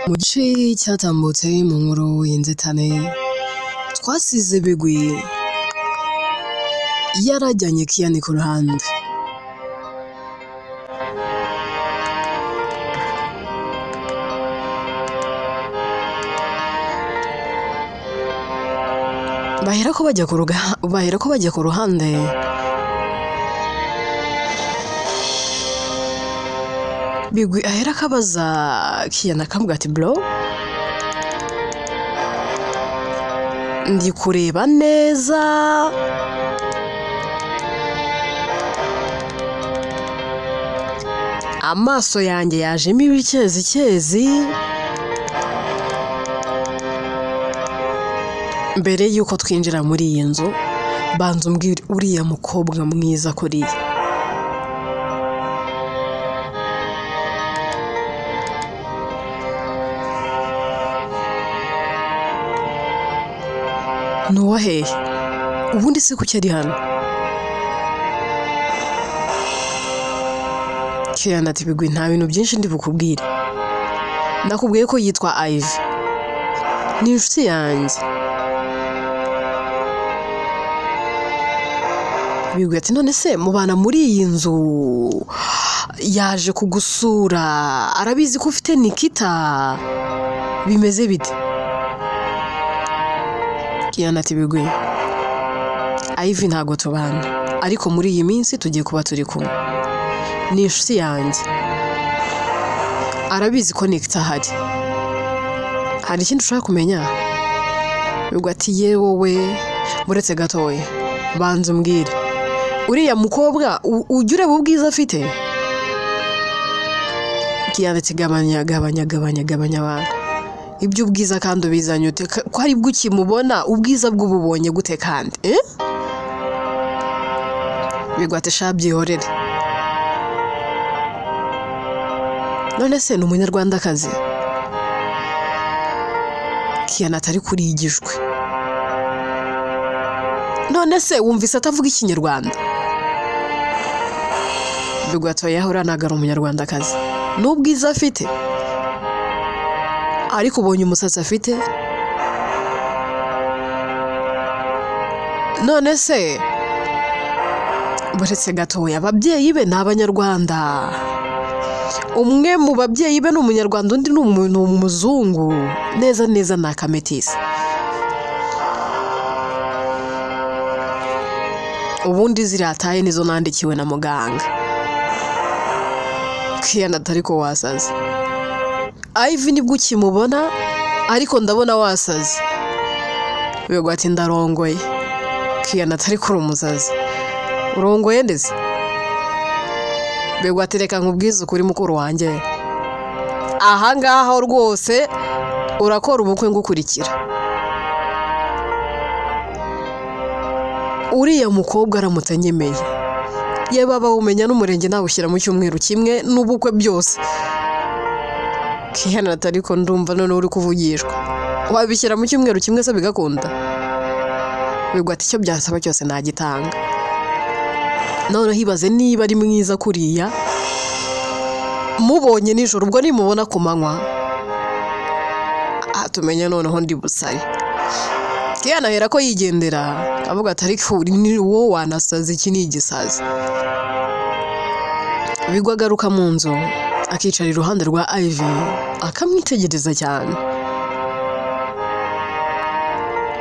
Mu gice cyatambutse mu nkuru y'inzitane twasize Bigwi yarajyanye Kiyani ku ruhande. Bahera ko bajya ku ruhande. Bigwi ahera akabaza Kiyani akamubwira ati bro, ndi kureba neza amaso yanjye yajemo ibikezikezi mbere yuko twinjira muri iyi nzu banza umbwire uriya mukobwa mwiza kuriya. Ni uwa hehe? Ubundi se kuki ari hano? Kiyani ati Bigwi nta bintu byinshi ndi bukubwire. Nakubwiye ko yitwa Ivy. Ni inshuti yanjye. Bigwi ati none se mubana muri iyi nzu yaje kugusura arabizi ko ufite Nikita bimeze bite? Kiyani ati Bigwi Ivy ntago tubana ariko muri iyi minsi tugiye kuba turi kumwe. Ni inshuti yanjye. Arabizi ko Nikita ahari. Hari ikindi ushaka kumenya? Bigwi ati ye wowe muretse gatoya banza umbwire uriya mukobwa ujya ureba ubwiza afite? Kiyani ati gabanya gabanya gabanya gabanya abantu ibyo ubwiza kandi ubizanye ute ko ari bwo ukimubona ubwiza bw'ububonye gute kandi eh? Bigwi ati sha byihorere. None se ni umunyarwandakazi? Kiyani atari kurigijwe. None se wumvise atavuga ikinyarwanda? Bigwi ati oya uriya ntabwo ari umunyarwandakazi n'ubwiza afite ariko ubonye umusatsi afite. None se buretse gatoya ababyeyi be ni abanyarwanda. Umwe mu babyeyi be ni umunyarwanda undi ni umuzungu neza neza ni akametisi. Ubundi zirataye nizo nandikiwe na muganga. Kiyani ati ariko wasaze. Ivy nibwo ukimubona ariko ndabona wasaze. Bigwi ati ndarongoye. Kiyani ati ariko uri umusazi. Urongoye ndetse? Bigwi ati reka nkubwize ukuri mukuru wanjye. Aha ngaha rwose urakora ubukwe ngukurikira. Uriya mukobwa aramutse anyemeye ye baba umenya n'umurenge nawushyira mu cyumweru kimwe n'ubukwe byose. Kiyani ati ariko ndumva none uri kuvugishwa. Wabishyira mu cyumweru kimwe se bigakunda? Bigwi ati icyo byasaba cyose nagitanga. Noneho ibaze niba ari mwiza kuriya mubonye nijoro ubwo nimubona ku manywa tumenya noneho ndi busare. Kiyani ahera ko yigendera avuga ati ariko ni wowe wanasaze iki ni igisazi. Bigwi agaruka mu nzu akicara iruhande rwa Ivy akamwitegereza cyane.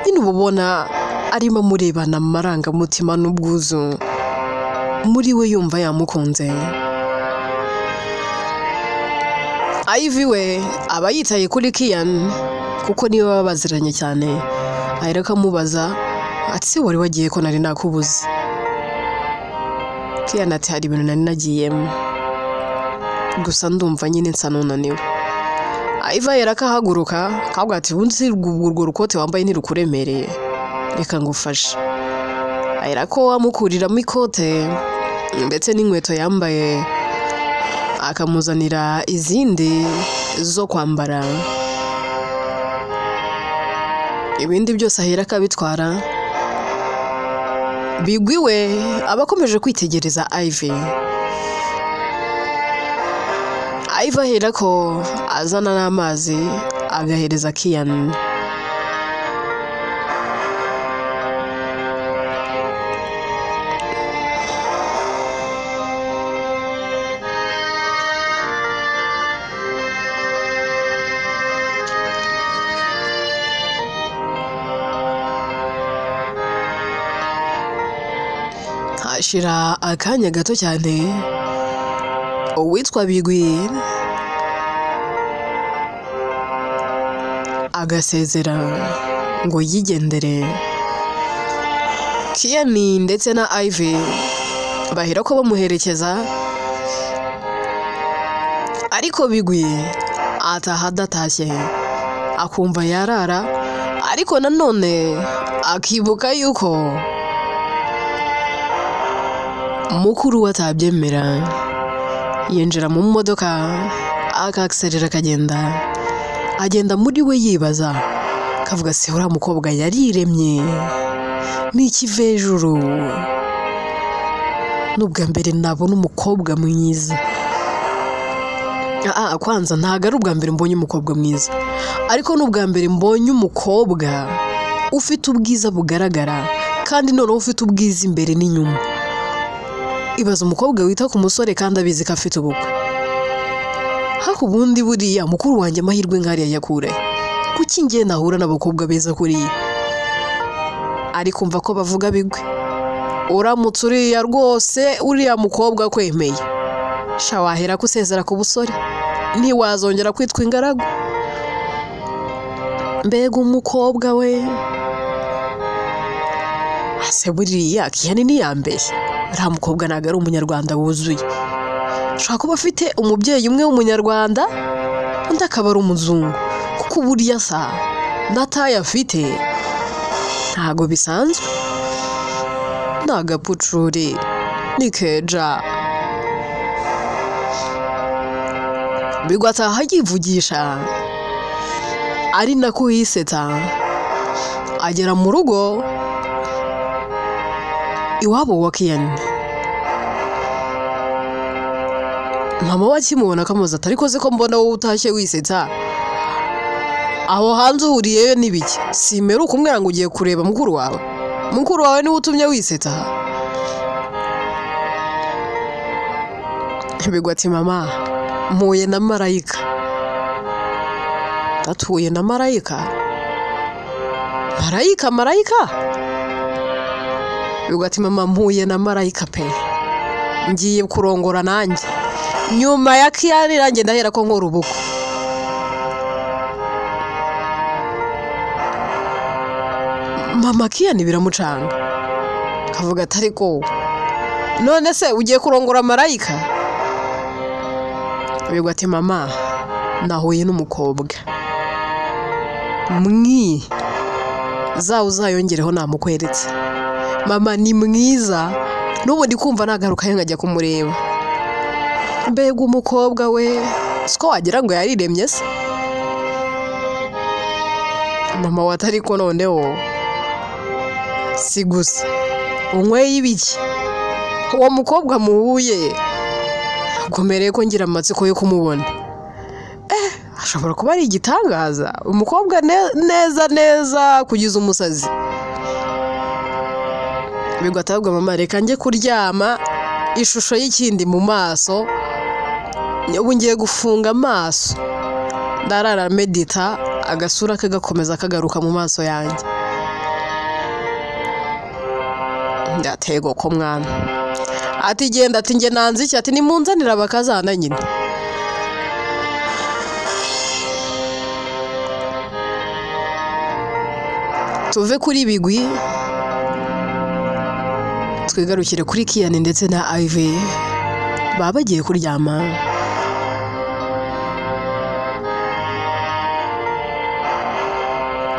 Nyine uba ubona arimo amurebana amarangamutima n'ubwuzu muri we yumva yamukunze. Ivy we aba yitaye kuri Kiyani kuko niwe baba baziranye cyane. Ahera akamubaza ati se wari wagiye ko nari nakubuze? Kiyani ati hari ibintu nari nagiyemo gusa ndumva nyine nsa n'unaniwe. Ivy ahera akahaguruka akavuga ati ubundi se urwo rukote wambaye ntirukuremereye reka ngufashe. Ahera ko amukuriramo ikote ndetse n'inkweto yambaye akamuzanira izindi zo kwambara. Ibindi byose ahera akabitwara. Bigwi we aba akomeje kwitegereza Ivy. Ivy ahera ko azana n'amazi agahereza Kian. Hashira akanya gato cyane, uwitwa Bigwi agasezera ngo yigendere. Kian ndetse na Ivy bahera ko bamuherekeza, ariko Bigwi ataha adatashye, akumva yarara, ariko nanone akibuka yuko mukuru we atabyemera. Yinjira mu modoka akakiserera akagenda, agenda muri we yibaza, akavuga se uriya mukobwa yariremye, ni ikivejuru, n'ubwa mbere nabona umukobwa mwiza. Kwanza ntabwo ari ubwa mbere mbonye umukobwa mwiza, ariko n'ubwa mbere mbonye umukobwa ufite ubwiza bugaragara, kandi noneho ufite ubwiza imbere n'inyuma. Ibaza umukobwa wita ku musore kandi abizi ko afite ubukwe. Hako ubundi buriya mukuru wanjye amahirwe nkariya yakure, kuki njye nahura n'abakobwa beza kuriya? Ariko umva ko bavuga Bigwi, uramutse uriya rwose uriya mukobwa akwemeye, sha wahera ko usezera ku busore, ntiwazongera kwitwa ingaragu. Mbega umukobwa we! Ase buriya Kian ntiyambeshye, uriya mukobwa ntabwo ari umunyarwanda wuzuye. Ashobora kuba afite umubyeyi umwe w'umunyarwanda, undi akaba ari umuzungu, kuko buriya asa na taye afite ntago bisanzwe. Ni agapucuri, ni keja. Bigwi ataha yivugisha, ari nako yisetsa. Agera mu rugo iwabo wa Kian, mama we akimubona akamubaza ati ariko se ko mbona wowe utashye wisetsa, aho hanze uhuriyeyo n'ibiki? Simeruka umbwira ngo ugiye kureba mukuru wawe, mukuru wawe niwe utumye wisetsa? Bigwi ati mama, mpuye na marayika. Atuye na marayika? Marayika marayika? Bigwi ati mama, mpuye na marayika pe, ngiye kurongora nanjye nyuma ya Kian, nanjye ndahera ko nkora ubukwe. Mama Kian biramucanga, akavuga ati ariko none se ugiye kurongora marayika? Bigwi ati mama, nahuye n'umukobwa mwiza, uzayongereho namukweretse. Mama ni mwiza, n'ubu ndi kumva nagarukayo nkajya kumureba. Mbega umukobwa we, siko wagira ngo yariremye se? Mama we ati ariko noneho si gusa unyweye ibiki? Uwo mukobwa muhuye gumereye ko ngira amatsiko yo kumubona. Ashobora kuba ari igitangaza, umukobwa neza neza kugeza umusazi. Bigwi atabwa mama, reka njye kuryama, ishusho y'ikindi mu maso, ubu ngiye gufunga amaso, ndarara medita, agasura ke gakomeza kagaruka mu maso yanjye. Ndatego ko mwana ati genda, ati njye nanze iki, ati nimunzanira bakazana nyine. Tuve kuri Bigwi twigarukire kuri Kian ndetse na Ivy, baba bagiye kuryama.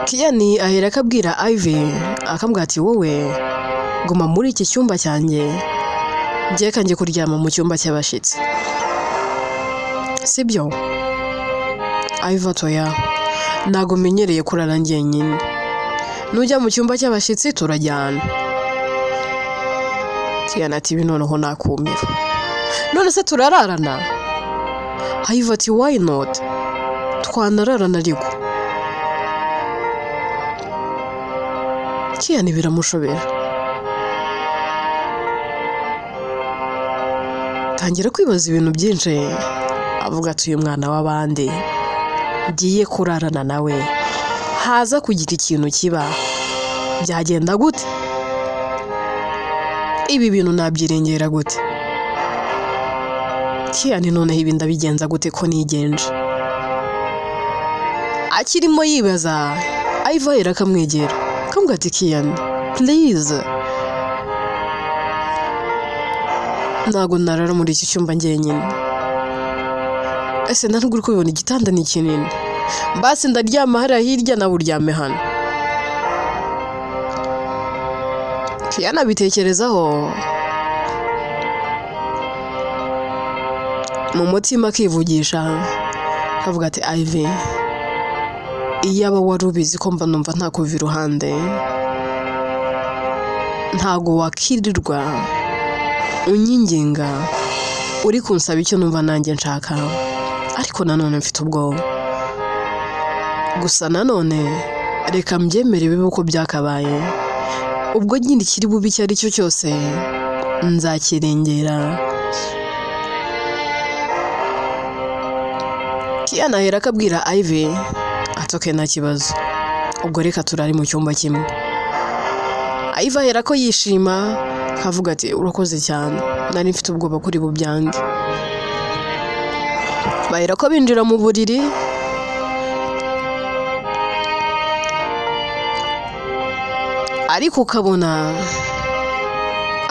Kian ahera akabwira Ivy, akamubwira ati wowe guma muri iki cyumba cyanjye, njye kanjye kuryama mu cyumba cy'abashitsi, sibyo? Ivy atoya, ntago menyereye kurara njyenyine, nujya mu cyumba cy'abashitsi turajyana. Kian ati ibi noneho nakumira, none se turararana? Ivy ati why not, twanararana ariko. Kian biramushobera, tangira kwibaza ibintu byinshi, avuga ati uyu mwana w'abandi ngiye kurarana nawe, haza kugira ikintu kiba byagenda gute? Ibi bintu nabyirengera gute? Kian noneho ibi ndabigenza gute ko nigenje? Akirimo yibaza, Ivy ahera akamwegera akamubwira ati Kian please, ntabwo narara muri iki cyumba njyenyine. Ese ntabwo uri kubibona, igitanda ni kinini, basi ndaryama hariya hirya nawe uryame hano. Kian abitekerezaho mu mutima akivugisha akavuga ati Ivy, iyaba wari ubizi ko mba numva ntakuva iruhande, ntago wakirirwa unyinginga uri kunsaba icyo numva nanjye nshaka, ariko nanone mfite ubwoba. Gusa nanone reka mbyemere bibe uko byakabaye, ubwo nyine ikiri bubi icyo ari cyo cyose nzakirengera. Kian ahera akabwira Ivy ati okay nta kibazo, ubwo reka turare mu cyumba kimwe. Ivy ahera ko yishima akavuga ati urakoze cyane, nari mfite ubwoba kuri bubyange. Bahera ko binjira mu buriri, ariko ukabona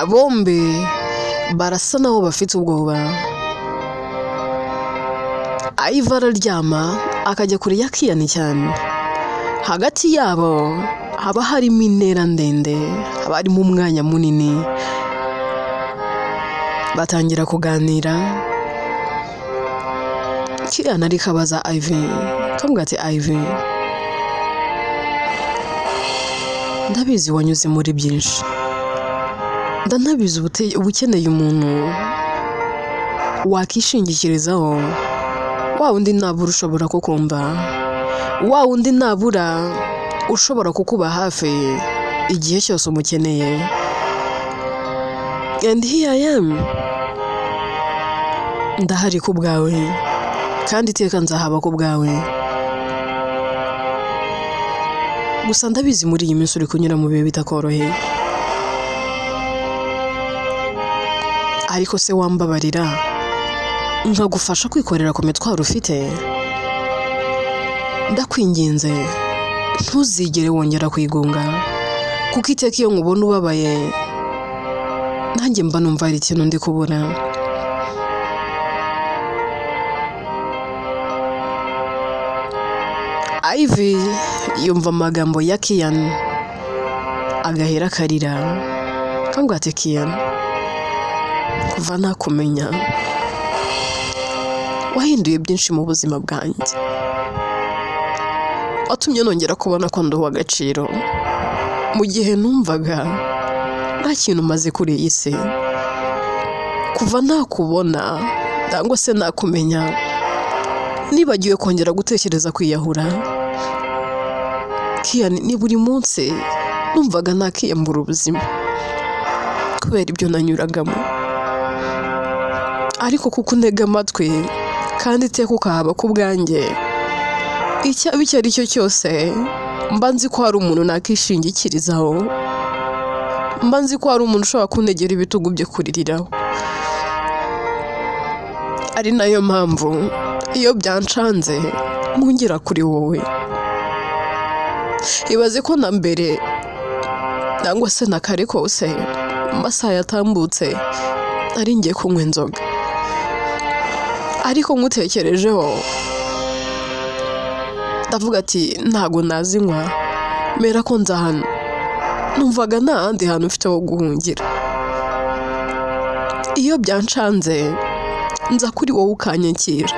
bombi barasa naho bafite ubwoba. Ivy araryama akajya kure ya Kian cyane, hagati yabo haba harimo intera ndende, haba harimo umwanya munini. Batangira kuganira, Kian ariko abaza Ivy akamubwira ati Ivy, ndabizi wanyuze muri byinshi, ndanabizi uba ukeneye umuntu wakishingikirizaho, wa wundi nabura ushobora kukumva, wa wundi nabura ushobora kukuba hafi igihe cyose umukeneye. And here I am, ndahari ku bwawe kandi iteka nzahaba ku bwawe. Gusa ndabizi muri iyi minsi uri kunyura mu bihe bitakoroheye, ariko se wambabarira nkagufasha kwikorera ku mitwaro ufite? Ndakwinginze ntuzigere wongera kwigunga, kuko iteka iyo nkubona ubabaye nanjye mba numva hari ikintu ndi kubura. Ivy yumva amagambo ya Kian agahera akarira, akamubwira ati Kian, kuva nakumenya wahinduye byinshi mu buzima bwanjye, watumye nongera kubona ko nduha agaciro mu gihe numvaga nta kintu maze kuri iyi si. Kuva nakubona cyangwa se nakumenya, nibagiwe kongera gutekereza kwiyahura. Kian, ni buri munsi numvaga nakiyambura ubuzima kubera ibyo nanyuragamo, ariko kuko untega amatwi kandi iteka ukahaba ku bwanjye, icyaba icyo ari cyo cyose mba nzi ko hari umuntu nakishingikirizaho, mba nzi ko hari umuntu ushobora kuntegera ibitugu bye kuririraho. Ari nayo mpamvu iyo byancanze mpungera kuri wowe. Ibaze ko na mbere cyangwa se na kare kose amasaha yatambutse nari ngiye kunywa inzoga, ariko nkutekerejeho ndavuga ati ntago nazinywa, mera ko nza hano. Numvaga nta handi hantu mfite ho guhungira. Iyo byancanze nza kuri wowe ukanyakira.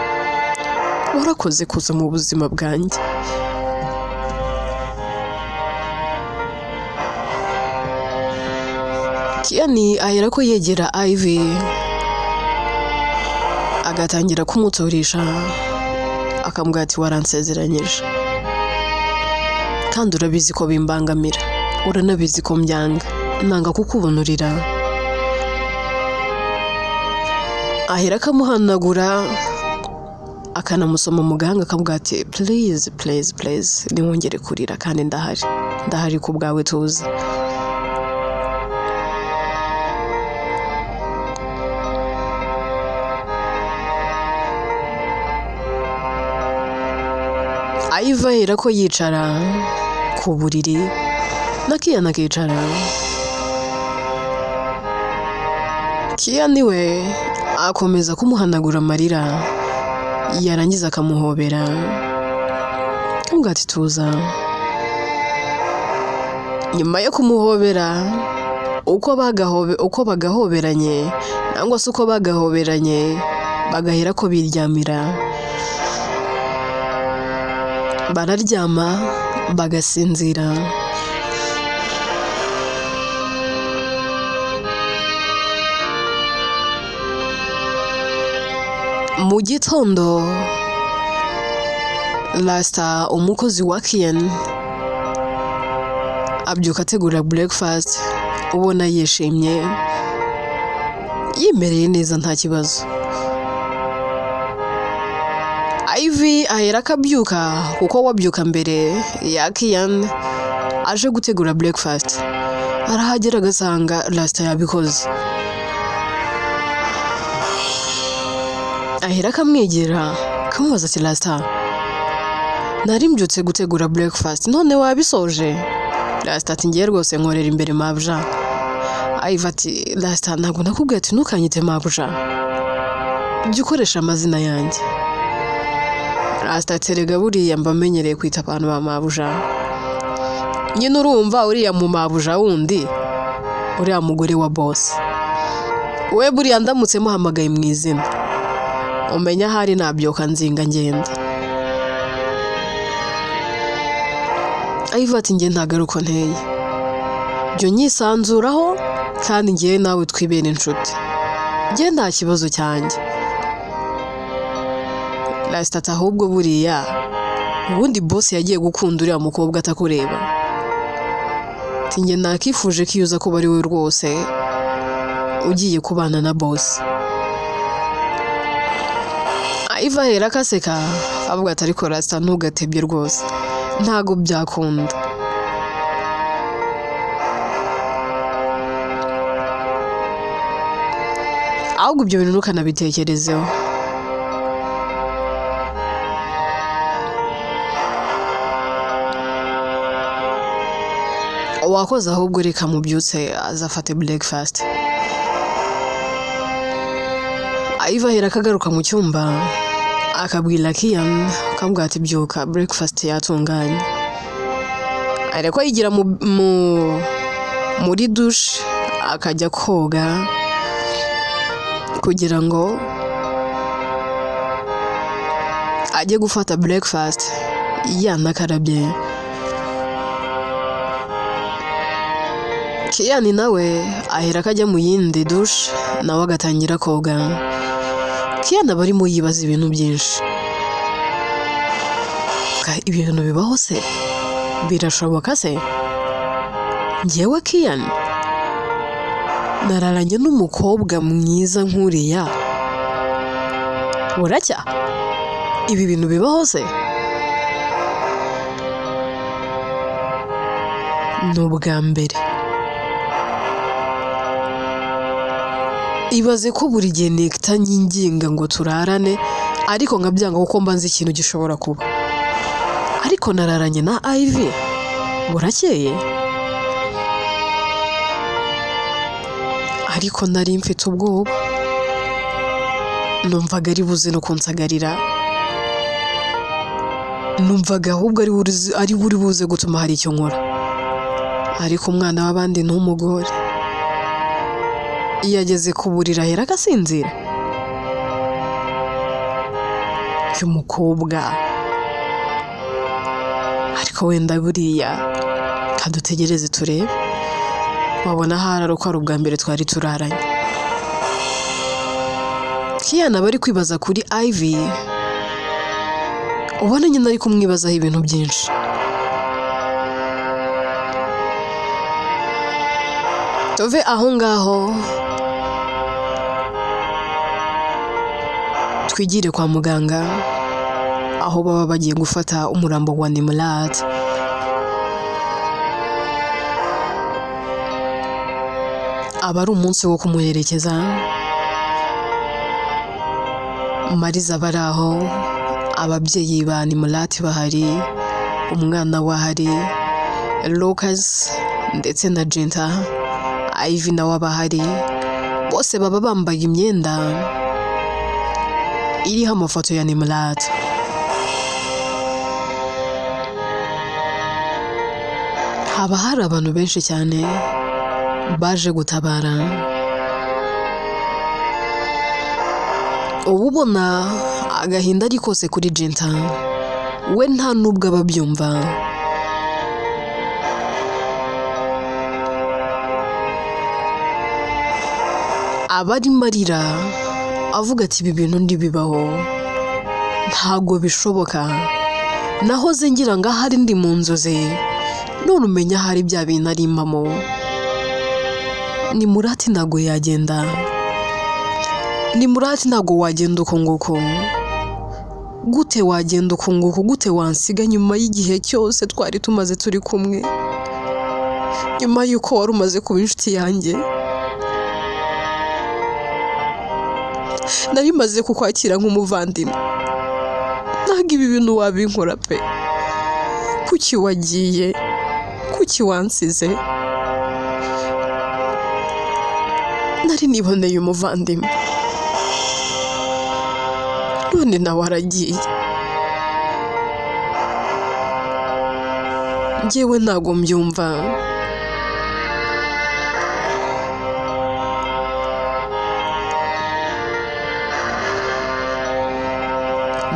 Warakoze kuza mu buzima bwanjye. Kian ahera ko yegera Ivy Agatangira kumuturisha, akamubwira ati waransezeranyije kandi urabizi ko bimbangamira, uranabizi ko mbyanga, nanga kukubonurira. Ahera akamuhanagura, akanamusoma mu gahanga, akamubwira ati please please please ntiwongere kurira kandi ndahari, ndahari ku bwawe, tuza. Ivy ahera ko yicara ku buriri na Kian akicara. Kian we akomeza kumuhanagura amarira, yarangiza akamuhobera, akamubwira ati tuza. Nyuma yo kumuhobera, uko bagahoberanye nangwa se uko bagahoberanye, bagahera ko biryamira, bararyama bagasinzira. Mu gitondo Rasta umukozi wa Kian abyuka ategura breakfast, ubona yishimye, yimereye neza nta kibazo. Ivy ahera akabyuka kuko wabyuka mbere ya Kian aje gutegura breakfast. Arahagera agasanga Rasta yabikoze. Ahera akamwegera akamubaza ati Rasta, nari mbyutse gutegura breakfast none wabisoje? Rasta ati ngiye rwose nkorera imbere mabuja. Ivy ati Rasta, ntabwo nakubwiye ati ntukanyite mabuja, jya ukoresha amazina yanjye. Rasta ati erega buriya mba menyereye kwita abantu ba mabuja, nyine urumva uriya mu mabuja wundi, uriya mugore wa boss we, buriya ndamutse muhamagaye mu izina umenya ahari nabyoka nzinga ngenda. Ivy ati njye ntabwo ari uko nteye, jya unyisanzuraho kandi njye nawe twibere inshuti, njye nta kibazo cyanjye. Rasta ati ahubwo buriya ubundi boss yagiye gukunda uriya mukobwa atakureba, ati njye nakifuje ko iyo uza kuba ari we rwose ugiye kubana na boss. Ivy ahera akaseka avuga ati ariko Rasta ntugatebye rwose, ntago byakunda. Ahubwo ibyo bintu ntukanabitekerezeho. Wakoze ahubwo reka mubyutse azafate breakfast. Ivy ahera akagaruka mu cyumba akabwira Kian, akamubwira ati byuka breakfast yatunganye. Ariko yigira muri douche akajya koga kugira ngo ajye gufata breakfast yanakarabye. Kian nawe ahera akajya mu yindi douche nawe agatangira koga. Kian aba arimo yibaza ibintu byinshi. Ibintu bibaho se? Birashoboka se? Njyewe Kian nararanye n'umukobwa mwiza nk'uriya, buracya? Ibi bintu bibaho se? Ni ubwa mbere. Ibaze ko buri gihe Nekita nyinginga ngo turarane, ariko nkabyanga kuko mba nzi ikintu gishobora kuba. Ariko nararanye na Ivy burakeye, ariko nari mfite ubwoba, numvaga ari buze no kunsagarira, numvaga ahubwo ari buri buze gutuma hari icyo nkora. Ariko umwana w'abandi ntumugore, iyo ageze ku buriri ahera agasinzira. Uyu mukobwa ariko wenda buriya kadutegereze turebe, wabona ahari ari uko ari ubwa mbere twari turaranye. Kiyana bari kwibaza kuri Ivy, ubona nyine ari kumwibazaho ibintu byinshi. Tuve aho ngaho twigire kwa muganga, aho baba bagiye gufata umurambo wa Nimrat. Aba ari umunsi wo kumuherekeza. Mariza bari aho, ababyeyi ba Nimrat bahari, umwana wahari, Lucas ndetse na Jenta, Ivy nawe abahari, bose baba bambaye imyenda iriho amafoto ya Nimrat. Haba hari abantu benshi cyane baje gutabara. Uba ubona agahinda ari kose kuri Jenta, we nta nubwo aba abyumva. Aba arimo arira avuga ati ibi bintu ntibibaho, ntago bishoboka, nahoze ngira ngo ahari ndi mu nzozi, none umenya ahari bya bintu ari impamo. Nimurati ntago yagenda, Nimurati ntago wagenda uko nguko, gute wagenda uko nguko, gute wansiga nyuma y'igihe cyose twari tumaze turi kumwe, nyuma y'uko wari umaze kuba inshuti yanjye, nari maze kukwakira nk'umuvandimwe, ntabwo ibi bintu wabinkora pe, kuki wagiye, kuki wansize, nari niboneye umuvandimwe, none nawe aragiye, njyewe ntago mbyumva.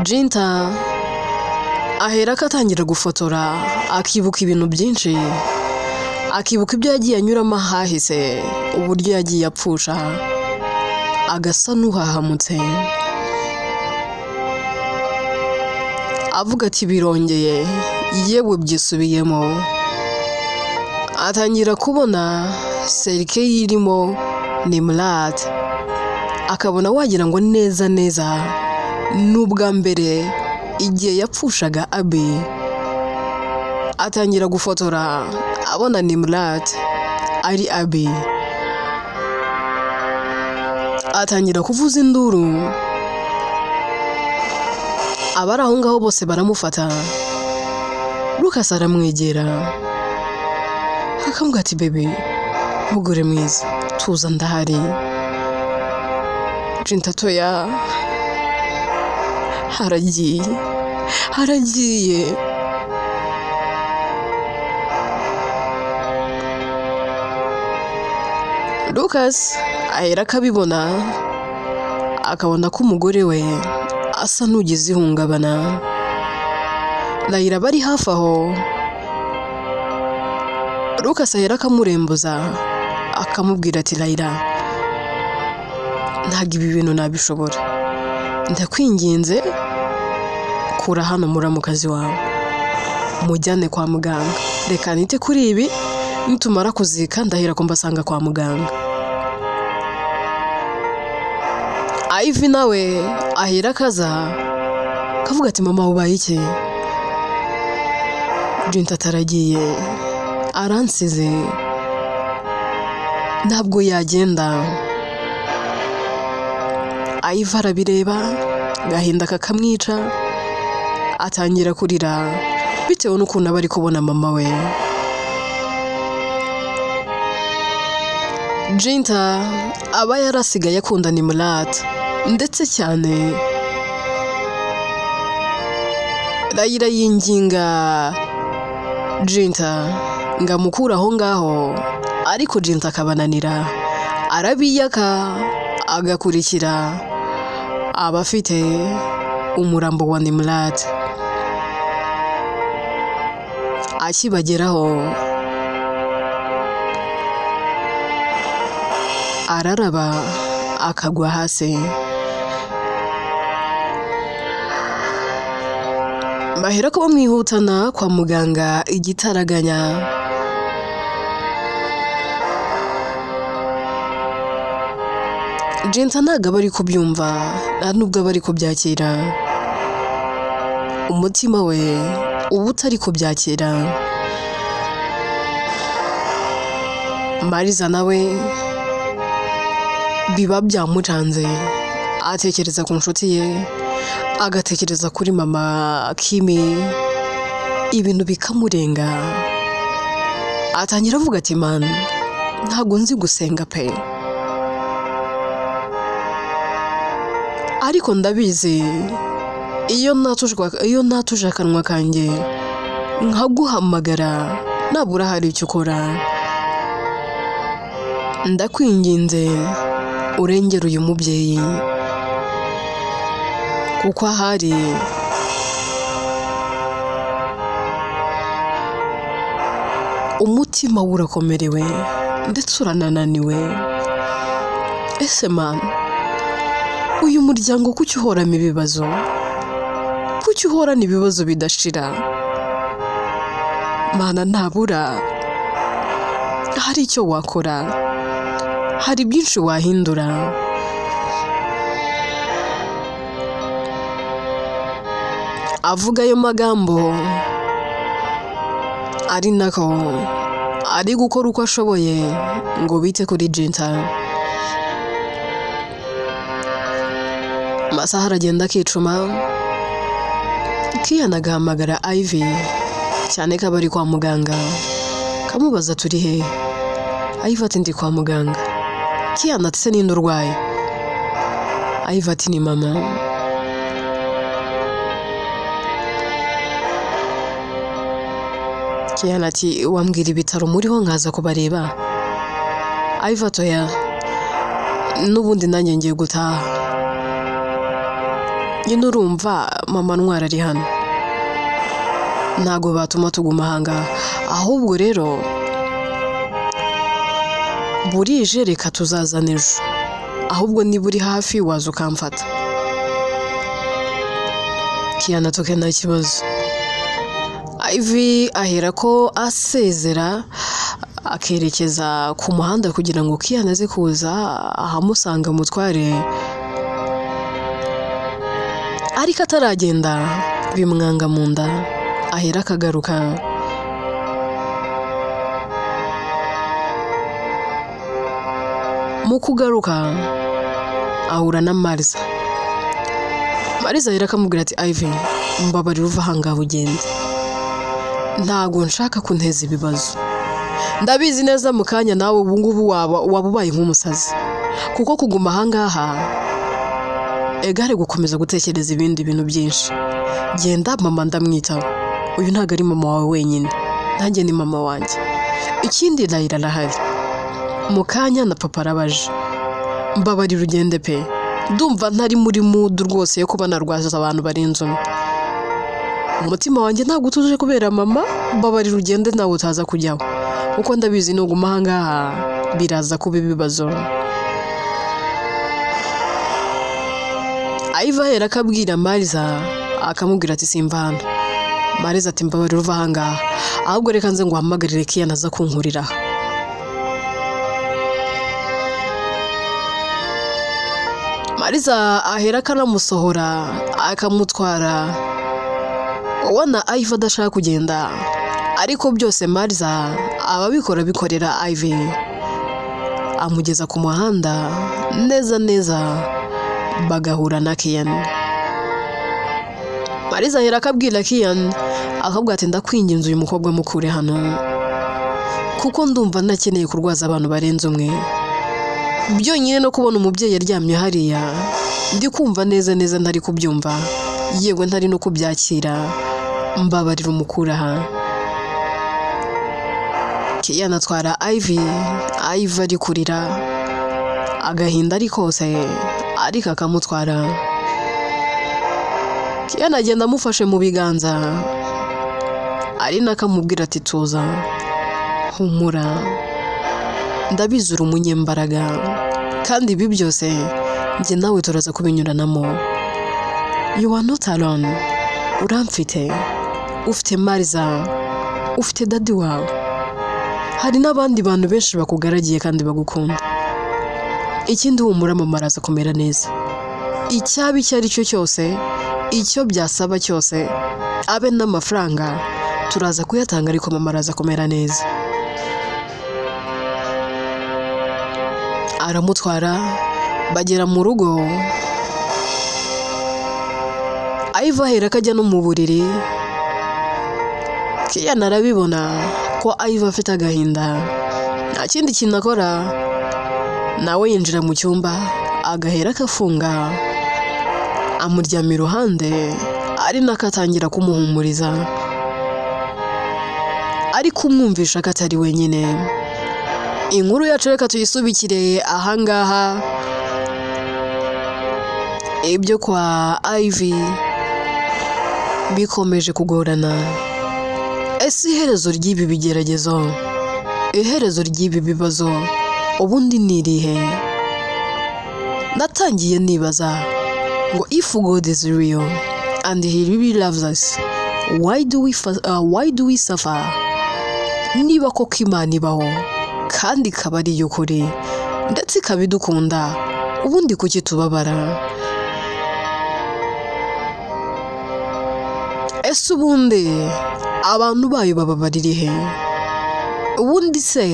Jinta ahera ko atangira gufotora, akibuka ibintu byinshi, akibuka ibyo yagiye anyuramo ahahise, uburyo yagiye apfusha, agasa n'uhahamutse, avuga ati birongeye, yewe byisubiyemo. Atangira kubona serike irimo Nimrat, akabona wagira ngo neza neza n'ubwa mbere igihe yapfushaga Abi. Atangira gufotora abona Nimrat ari Abi, atangira kuvuza induru, abari aho ngaho bose baramufata. Lucas aramwegera akamubwira ati bebe, mugore mwiza, tuza ndahari. Jinta toya, haragiye, haragiye. Lucas ahera akabibona, akabona ko umugore we asa n'ugize ihungabana. Layira bari hafi aho, Lucas ahera akamurembuza, akamubwira ati Layira, ntabwo ibi bintu nabishobora, ndakwinginze kura hano muramukazi wawe, mujyane kwa muganga, reka nite kuri ibi, nitumara kuzika ndahera ko mbasanga kwa muganga. Ivy nawe ahera akaza kavuga ati mama ubaye iki? Jinta ataragiye, aransize, ntabwo yagenda. Ivy arabireba, agahinda kakamwica, atangira kurira bitewe n'ukuntu aba ari kubona mama we. Jinta aba yarasigaye akunda Nimrat ndetse cyane. Layira yinginga Jinta ngo amukure aho ngaho, ariko Jinta akabananira, arabiyaka, agakurikira abafite umurambo wa Nimrat. Akibageraho araraba akagwa hasi. Bahera ko bamwihutana kwa muganga igitaraganya. Jenta ntabwo aba ari kubyumva, nta nubwo aba ari kubyakira. Umutima we uba utari kubyakira. Mariza nawe biba byamucanze, atekereza ku nshuti ye, agatekereza kuri mama Kimi, ibintu bikamurenga. Atangira avuga ati man, ntabwo nzi gusenga pe, ariko ndabizi iyo natuje akanwa kanjye nkaguhamagara nabura hari icyo ukora. Ndakwinginze urengere uyu mubyeyi, kuko ahari umutima we urakomerewe ndetse uranananiwe. Ese man, uyu muryango kuki uhoramo ibibazo? Kuki uhorana ibibazo bidashira? Mana, ntabura hari icyo wakora, hari byinshi wahindura. Avuga ayo magambo ari nako ari gukora uko ashoboye ngo bite kuri Jenta. Amasaha aragenda akicuma, Kiyana agahamagara Ivy, cyane ko aba ari kwa muganga, kamubaza turi he? Ivy ati ndi kwa muganga. Kiyana ati se ninde urwaye? Ivy ati ni mama. Kiyana ati wambwira ibitaro muriho nkaza kubareba? Ivy ati oya, n'ubundi nanjye ngiye gutaha. Nyine urumva mama ntwara ari hano, ntabwo batuma tuguma ahangaha, ahubwo rero burije reka tuzazana ejo, ahubwo niba uri hafi waza ukamfata. Kiyana toke nta kibazo. Ivy ahera ko asezera akerekeza ku muhanda kugira ngo Kiyana aze kuza ahamusanga mutware. Ariko ataragenda bimwanga mu nda, ahera akagaruka. Mu kugaruka ahura na Mariza. Mariza ahera akamubwira ati Ivy, mbabarira uva ahangaha ugende, ntago nshaka kunteza ibibazo. Ndabizi neza mu kanya nawe ubu ngubu waba ubaye nk'umusazi, kuko kuguma ahangaha egare gukomeza gutekereza ibindi bintu byinshi. Genda mama ndamwitaho, uyu ntago ari mama wawe wenyine, nanjye ni mama wanjye. Ikindi Layla arahari, mu kanya na papa arabaje. Mbabarira ugende pe, ndumva ntari muri mood rwose yo kuba narwaza abantu barenze umwe. Umutima wanjye ntabwo utuje kubera mama, mbabarira ugende nawe utaza kujyaho, kuko ndabizi nuguma ahangaha biraza kuba ibibazo. Ivy ahera akabwira Mariza, akamubwira ati simva hano. Mariza ati mbabarira uva ahangaha, ahubwo reka nze nguhamagarire Kiyana aza kunkurira. Mariza ahera akanamusohora akamutwara. Ubona Ivy adashaka kugenda, ariko byose Mariza ababikora bikorera Ivy. Amugeza ku muhanda neza neza bagahura na Kiyana. Mariza ahera akabwira Kiyana, akabwira ati ndakwinginze uyu mukobwa mukure hano, kuko ndumva ntakeneye kurwaza abantu barenze umwe. Byonyine no kubona umubyeyi aryamye hariya, ndi kumva neza neza ntari kubyumva, yewe ntari no kubyakira, mbabarira umukura aha. Kiyana atwara Ivy, Ivy ari kurira agahinda ari kose, ariko akamutwara. Kiyana agenda amufashe mu biganza, ari nakamubwira ati tuza, humura, ndabizi uri umunyembaraga, kandi ibi byose njye nawe turaza kubinyuranamo. You are not alone. Uramfite, ufite Mariza, ufite daddy wawe, hari n'abandi bantu benshi bakugaragiye kandi bagukunda. Ikindi humura mama araza kumera neza. Icyaba icyo ari cyo cyose, icyo byasaba cyose, abe n'amafaranga turaza kuyatanga, ariko mama araza kumera neza. Aramutwara bagera mu rugo. Ivy ahera akajya no mu buriri. Kiyana arabibona ko Ivy afite agahinda, nta kindi kintu akora, nawe yinjira mu cyumba agahera akafunga, amuryama iruhande, ari nako atangira kumuhumuriza, ari kumwumvisha ko atari wenyine. Inkuru yacu reka tuyisubikire ahangaha. Ibyo kwa Ivy bikomeje kugorana. Ese iherezo ry'ibi bigeragezo, iherezo ry'ibi bibazo ubundi ni irihe? Natangiye nibaza ngo if God is real and he really loves us, why do we suffer? Niba koko Imana ibaho kandi ikaba ari iy'ukuri ndetse ikaba idukunda, ubundi kuki tubabara? Ese ubundi abantu bayo bababarira ihe? Ubundi se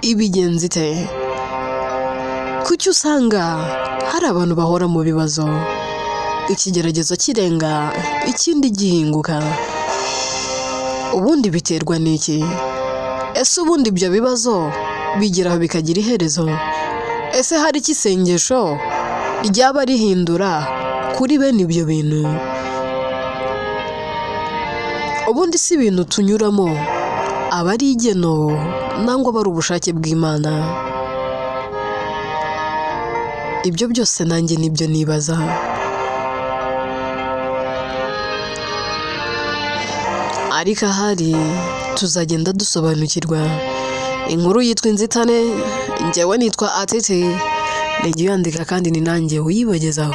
ibigenza ite? Kuki usanga hari abantu bahora mu bibazo, ikigeragezo kirenga ikindi gihinguka? Ubundi biterwa n'iki? Ese ubundi ibyo bibazo bigeraho bikagira iherezo? Ese hari iki isengesho ryaba rihindura kuri bene ibyo bintu? Ubundi si ibintu tunyuramo aba ari igeno nangwa aba ari ubushake bw'Imana? Ibyo byose nanjye nibyo nibaza. Ariko ahari tuzagenda dusobanukirwa. Inkuru yitwa Inzitane, njyewe nitwa Atete, nijye uyandika kandi ni nanjye uyibagezaho.